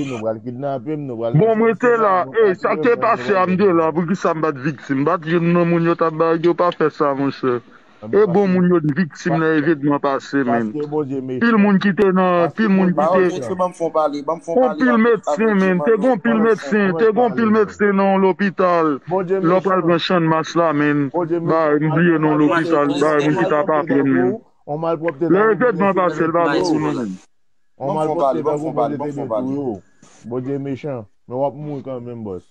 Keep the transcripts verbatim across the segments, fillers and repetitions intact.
Nou pral kidnape m, nou pral... Bon, mwen te la. Ey, sa k te pase a, m te la. Poukisa m pa t viktim? M pa t youn nan moun yo t ap bay, yo pa fè sa, monchè. E bon moun yo t viktim nan evenman pase, men. Pil moun ki te nan, pil moun ki te... Ban m fon pale, ban m fon pale. Gon pil medsen, men. Te gon pil medsen, te gon pil medsen nan yon lopital. Lè w pral pran Channmas la, men. Bay, m bliye non lopital, bay, moun ki t ap aprann, men. Lè evenman pase, l pa bon pou nou, men. On malpwòpte tankou Bondye te dwe touye w. Bondye mechan, men w ap mouri kanmenm, bòs.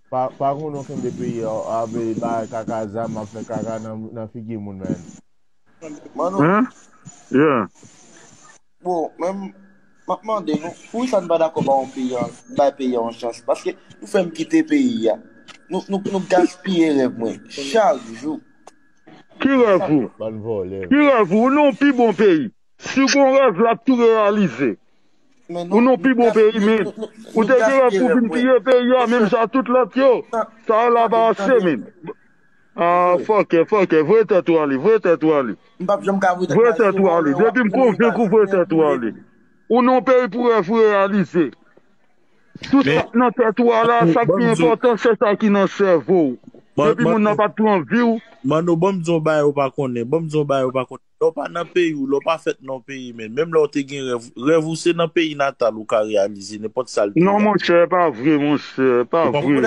Pa, pa konnen w kenbe peyi a, ap bay kaka zam, ap fè kaka nan, nan figi moun, man. Mano, hein? Yeah. Bon, men m ap mande nou, poukisa nou pa dakò ba yon peyi an, bay peyi an yon chans? Paske nou fè m kite peyi a. Nou, nou, nou gaspiye rèv mwen chak jou. Ki rèv ou? Bann vòlè. Ki rèv ou? Nou pi bon peyi. Si w gon rèv, l ap tou reyalize. Ou nan pi bon peyi, men. Ou te gen rèv pou vin piye peyi a, menm jan tout lòt yo. Sa a la pa ase, men. Ah, fòkè, fòkè, voye tèt ou ale, voye tèt ou ale. Voye tèt ou ale. Depi m konvenk ou, voye tèt ou ale. Ou nan peyi pou rèv ou reyalize. Tout sa k nan tèt ou a la, sa k pi enpòtan, se sa ki nan sèvo w. Depi moun nan pa t pran vi w. Mano, ban m di w yon bagay ou pa konnen. Ban m di w yon bagay ou pa konnen. Lè w pa nan peyi w, lè w pa fèt nan yon peyi, men, menm lè w te gen rèv, rèv ou se nan peyi natal ou ka reyalize nenpòt sa l te ye. Non, monchè, pa vre, monchè, pa vre.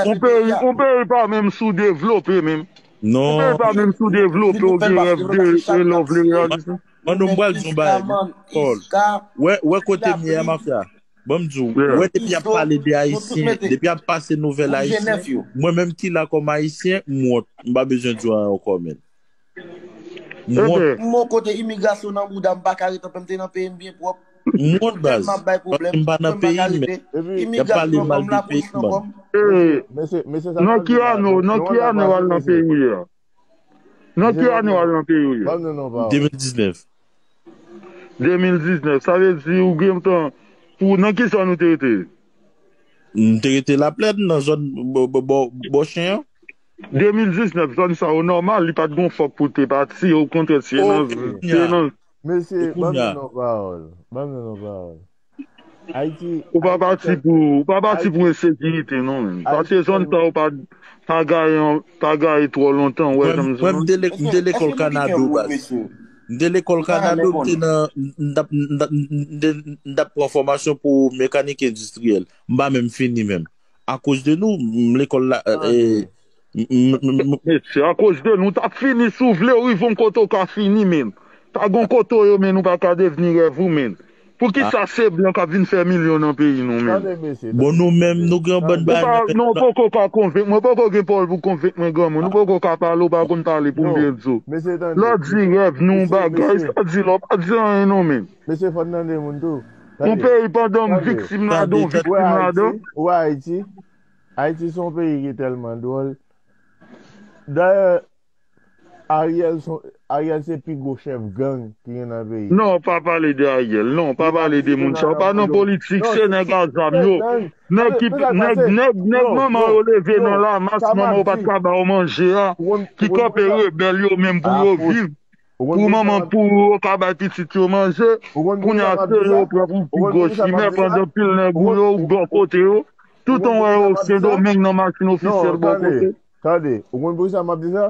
Yon peyi, yon peyi pa menm sou devlope, menm. Non. Yon peyi pa menm sou devlope, ou gen rèv de, de lè w vle reyalize. Mano, m pral di w yon bagay, Paul. Wè, wè kote m ye a, mafya. Ban m di w, wè, depi y ap pale de Ayisyen, depi y ap pase nouvèl Ayisyen, mwen menm ki la kòm Ayisyen, m wont. M pa bezwen di w anyen ankò, men. M wont. M wont kote imigrasyon nan bouda m, m pa ka ret anpè, m te nan peyi m byen pwòp. M wont, baz. M ap bay pwoblèm. M pa nan peyi m, men y ap pale mal de peyi m, man. Nan ki ane, nan ki ane w al nan peyi w ye a? Nan ki ane w al nan peyi w ye? Ban m nan non pa w. De mil diznèf. De mil diznèf, sa vle di ou gen tan pou, nan ki zòn ou te rete? M te rete Laplèn, nan zòn bò, bò, bò, bò chen an. De mil diznèf, zòn sa yo nòmal, li pa t gon fòk pou te pati, okontrè, se nan, se nan... Mesye, ban m nan non pa w. Ban m nan non pa w. Ayiti, ou pa pati pou, ou pa pati pou ensekirite, non, men. Pase zòn sa yo pa, pa gaye, pa gaye twò lontan, ou wè jan m di w. Mwen, m te lek-, m te lekòl Kanado, baz. M te lekòl Kanado, m te nan, m t ap, m t ap, m te, m t ap pran fòmasyon pou mekanik endistriyèl. M pa menm fini menm. Akoz de nou, m lekòl la, e, m, m, m, m, Mesye, akoz de nou, w t ap fini si w vle, w rive yon kote w ka fini, men. Pa gon kote w ye, men, ou pa ka devni rèv ou, men. Poukisa se blan k ap vin fè milyon nan peyi nou, men? Bon, nou menm, nou gen yon bann bagay nan tèt nou. Non, ou poko ka konvenk mwen, ou poko gen pawòl pou konvenk mwen, granmoun. Ou poko ka pale, ou pa konn pale pou m byen di w. Lè w di rèv nou, bagay, sa di lè w pa di anyen, non, men. Mesye, fò n tande moun tou. Yon peyi pandan m viktim ladan, w viktim ladan. Ou wè Ayiti? Ayiti se yon peyi ki tèlman dwòl. Dayè, Ariel se, Ariel se pi gwo chèf gang ki gen nan peyi. Non, pa pale de Ariel. Non, pa pale de moun sa yo. Pa nan politik, se nèg a zam yo. Nèg ki, nèg, nèg, nèg manman yo leve nan lamas, manman yo pa t ka ba yo manje a, ki kanpe rebèl yo menm pou yo viv. Pou manman, pou yo ka bay pitit yo manje, kounye a se yo pran pou pi gwo chimè, pandan pil nèg ou yo bò kote yo. Toutan w wè yo Sendomeng nan machin ofisyèl bò kote. Tande, ou konn poukisa m ap di sa?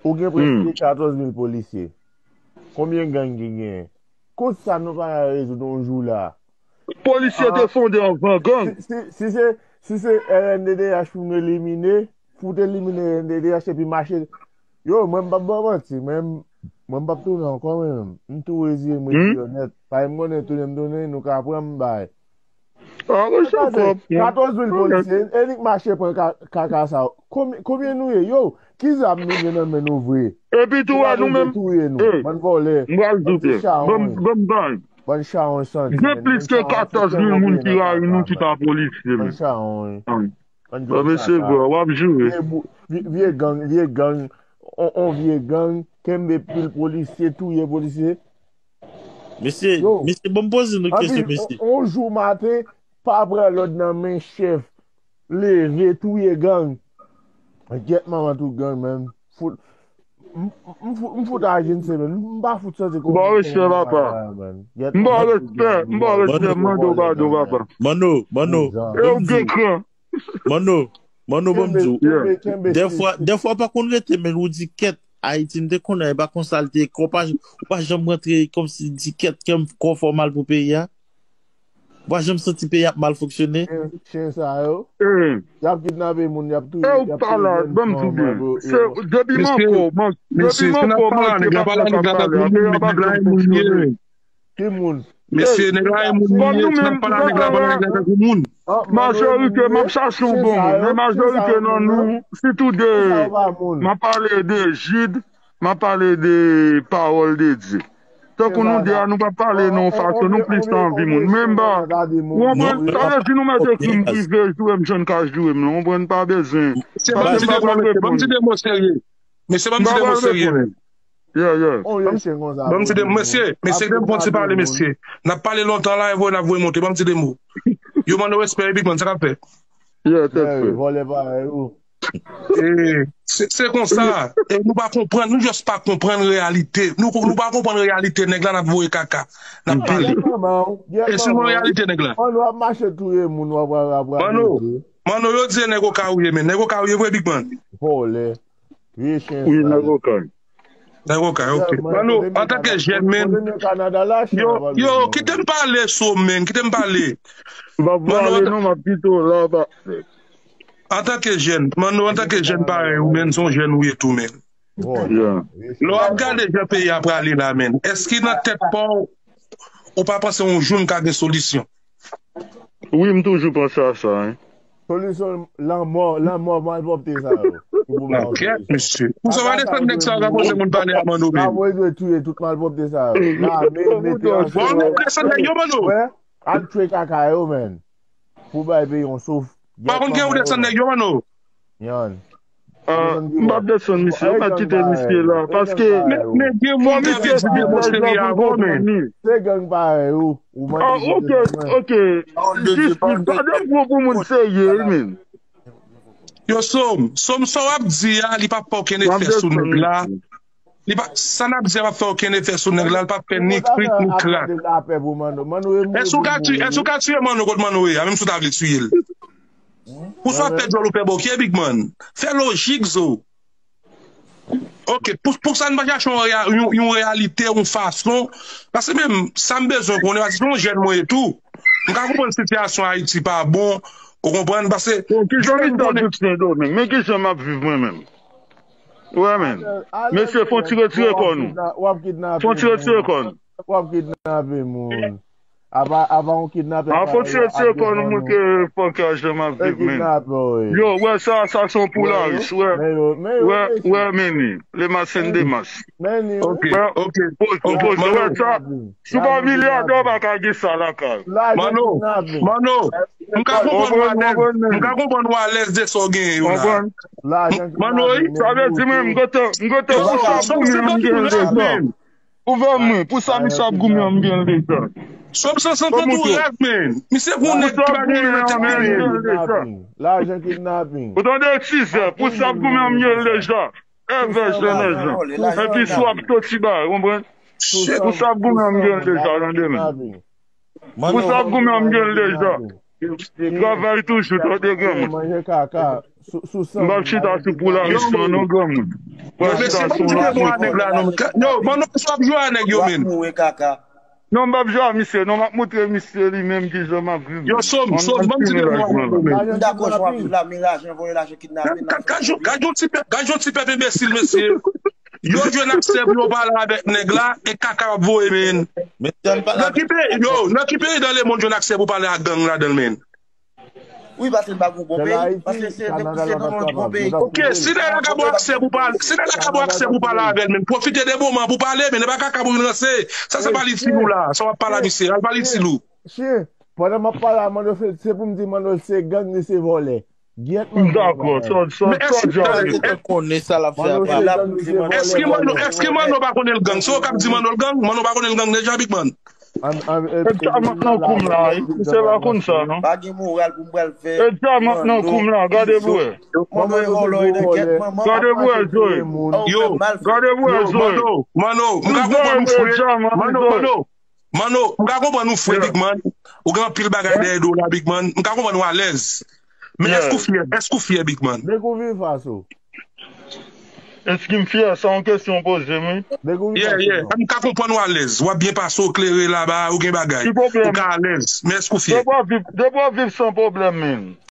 Ou gen prèske katòz mil polisye. Konbyen gang ki genyen? Kont sa nou pa ka rezoud yon jou la? Polisye te fonde anvan gang. Si, si, si se, si se R N D D H pou nou elimine, pou te elimine R N D D H epi mache. Yo, mwen m p ap ba w manti, mwen, mwen m p ap tounen ankò, mwen menm. M tou reziye m, rete onèt. Paske m konnen tounen m tounen, nou ka pran m bay. Katòz mil polisye, e li k mache pran ka-, kaka sa yo. Konbyen, konbyen nou ye? Yo, ki zam nou gen nan men nou vre? Epi tou, wè nou menm, touye nou, bann vòlè, bann ti chawony. Bann chawony santi, gen plis ke katòz mil moun ki rayi nou ki pa polisye, men. Bann chawony. Mesye, bro, w ap joure. Vye, vye gang, vye gang, on, on vye gang, kenbe pil polisye, touye polisye. Mesye, mesye, ban m poze nou kesyon, mesye. On, on jou maten, pa pran lòd nan men chèf, leve, touye gang. Gyèt manman tout gang, menm. Fout. M m fout m fout aji n semenn. M pa fout santi kon. Ba respè papa. M ba respè, m ba respè, m mande w padon papa. Manno, Manno, E w gen kran. Manno, Manno, ban m di w. Dèfwa, dèfwa w pa konn rete, men ou di kèt. Ayiti, m te konnen, e pa konsa l te ye. Kò pa, ou pa janm rantre kòmsi di kèt, kè m kò fò mal pou peyi a. Ou pa janm santi peyi ap mal fonksyone. Chen sa yo. Y ap kidnape moun, y ap touye, y ap touye jèn fanm. Depi m ankò, depi m ankò, manke pa fè sa pale. Apre yo pa janm fonksyone. Ki moun? Mesye, nèg la e moun li ye, si n ap pale a nèg la, pale a nèg la tankou moun. Majorite, m ap chache yon bon moun, men majorite nan nou, sitou de, m ap pale de Jid, m ap pale de pawòl de Dye. Tankou nou de a, nou pa pale nan yon fason, nou plis anvi moun. Men m pa, ou konprann, sa vle di nou mete krim prive, joure m jan n ka joure m nan, ou konprann, pa bezwen. Mesye, ban m di de mo, mesye, ban m di de mo serye. Mesye, ban m di de mo serye, men. Yeah, yeah. On yon chen konsa. Ban m di de mo, mesye. Mesye, kite m konn ti pale, mesye. N ap pale lontan la, e voye n ap voye monte. Ban m di de mo. Yo, Manno, respè, Big Man, sa k ap fèt? Yeah, tèt frè. Vòlè parèy ou. E, se se konsa. E nou pa konprann, nou just pa konprann reyalite. Nou, nou pa konprann reyalite nèg la, n ap voye kaka. N ap pale. E se yon reyalite nèg la. Manno ap mache touye moun, w ap, w ap, w ap. Manno, Manno, yo di se nèg Okayou ye, men nèg Okayou ye vre, Big Man. Vòlè. Vye chen sal. Wi, nèg Okayou. Nèg Okayou, ok. Manno, antanke jèn, men, yo, yo, kite m pale, so, men, kite m pale. M ap pale, non, m ap kite w la, pa. Antanke jèn, Manno, antanke jèn parèy ou, men, se yon jèn ou ye tou, men. Lè w ap gade jan peyi a prale la, men, èske nan tèt pa w, ou pa panse yon jou n ka gen solisyon? Wi, m toujou panse a sa, wi. Solisyon lanmò, lanmò malpwòpte sa yo. Nan kèt, mesye. Ou sa va desann nèg sa yo ka poze moun pale a Manno, men. Sa voye dwe touye tout malpwòpte sa yo. Lame, mete anse. Bon, nou desann nèg yo, Manno. Al tchwe kaka yo, men. Pou bay peyi yon souf. Pa konn gen ou desann nèg yo, Manno. Yon. M p ap desann misye, m ap kite misye la, paske fò misye di de mo serye avan, men. Se gang parèy ou. Ok, ok. Jis pou gade gwo pou moun serye, men. Yo, Sòm, Sòm, sa w ap di a, li p ap fè okenn efè sou nèg la. Li pa, sa n ap di a p ap fè okenn efè sou nèg la, li p ap fè ni krik ni krak. Èske w ka tiye, èske w ka tiye Manno kot Manno ye a, menm si w ta vle tiye l? Pou sa w ap pè djòl ou pè bòkyè, Big Man. Fè lojik, zo. Ok, pou, pou sa n pa chache yon, yon, yon reyalite, yon fason. Paske menm, sa m bezwen konnen, paske se yon jèn mwen ye tou. M ka konprann sitiyasyon Ayiti pa bon, ou konprann, paske. Bon, kijan m ap viv Sendomeng? Men kijan m ap viv mwen menm? Wè, men. Mesye, fon ti retire kò nou. Fon ti retire kò nou. W ap kidnape moun. Apa, apa yon kidnapè. A fon ti retire kò nou, montre panka jan m ap viv, men. Yo, wè sa, sa se yon poularis, wè. Wè, wè, men li. Le masen de mas. Ok, ok. Poze, poze, wè sa. Si w pa milyadè, w pa ka gen sa lakay ou. Manno, Manno, m ka konprann ou alèz, m ka konprann ou alèz de sa w genyen yo la. Manno, wi. Sa vle di, men, m gentan, m gentan pou sa pou mwen, m gen rezon. Ouvè mwen, pou sa misye ap goumen an, m gen l deja. Sòm san san trant ou rèv, men. Misye gon nèg ki pa gen anyen nan tèt li, men. Lajan kidnaping. Ou tande, Tizè, pou sa ap goumen an, m gen l deja. Èvè, jènèjan. Epi si w ap soti ba, ou konprann? Pou sa ap goumen an, m gen l deja, tande, men. Pou sa ap goumen an, m gen l deja. M travay toujou, tande, granmoun. Manje kaka. M p ap chita sou poularis lan non, granmoun. M pral chita sou yon lòt mikwo. Yo, ban nou sa ap jwe a nèg yo, men. Non, m p ap jwe a misye non, m ap montre misye li menm kijan m ap viv. Yo, Sòm, Sòm, ban m ti de mo avè w, men. M dakò jan w ap viv la, men lajan, vòlè lajan, kidnape. Gad yon ti pèp, gad yon ti pèp enbesil, mesye. Yo jwenn aksè pou yo pale avèk nèg la, e kaka y ap voye, men. Nan ki peyi, yo, nan ki peyi dans le monde jwenn aksè pou pale ak gang ladan l, men? Wi, paske l pa gen yon bon peyi. Paske se se nan yon bon peyi. Ok, si nèg la ka ba w aksè pou pale, si nèg la ka ba w aksè pou pale avè l, men pwofite de moman pou pale, men e pa kaka pou vin ranse. Sa se pale itil ou la, sa w ap pale a misye, al pale itil ou. Chen, pandan m ap pale a Manno, se pou m di Manno se gang, li se vòlè. Gyèt Manno. M dakò, sa, sa, sa, Djay. Èske Manno, èske Manno pa konnen l gang? Se ou k ap di Manno l gang? Manno pa konnen l gang deja, Big Man? E Djaman nan koum la, wi. Misye pa konn sa, non. Pa gen moral pou m pral fè. E Djaman nan koum la, gade pou wè. Manman yo vòlò yo nan kèt, manman. Gade pou wè, Zoe. Yo, gade pou wè, Zoe. Mano, Mano, m ka konprann ou fre. Mano, Mano, Mano, m ka konprann ou fre, Big Man. Ou gen anpil bagay dèyè do la, Big Man. M ka konprann ou alèz. Men èske ou fyè? Èske ou fyè, Big Man? Nèg ou viv faso. Èske m fyè? Sa yon kesyon w poze m, wi. Nèg ou viv faso. Yeah, yeah. M ka konprann ou alèz. W ap byen pase, w klere laba, ou gen bagay. Ki pwoblèm? Ou ka alèz. Men èske ou fyè? Depi w ap viv, depi w ap viv san pwoblèm, men.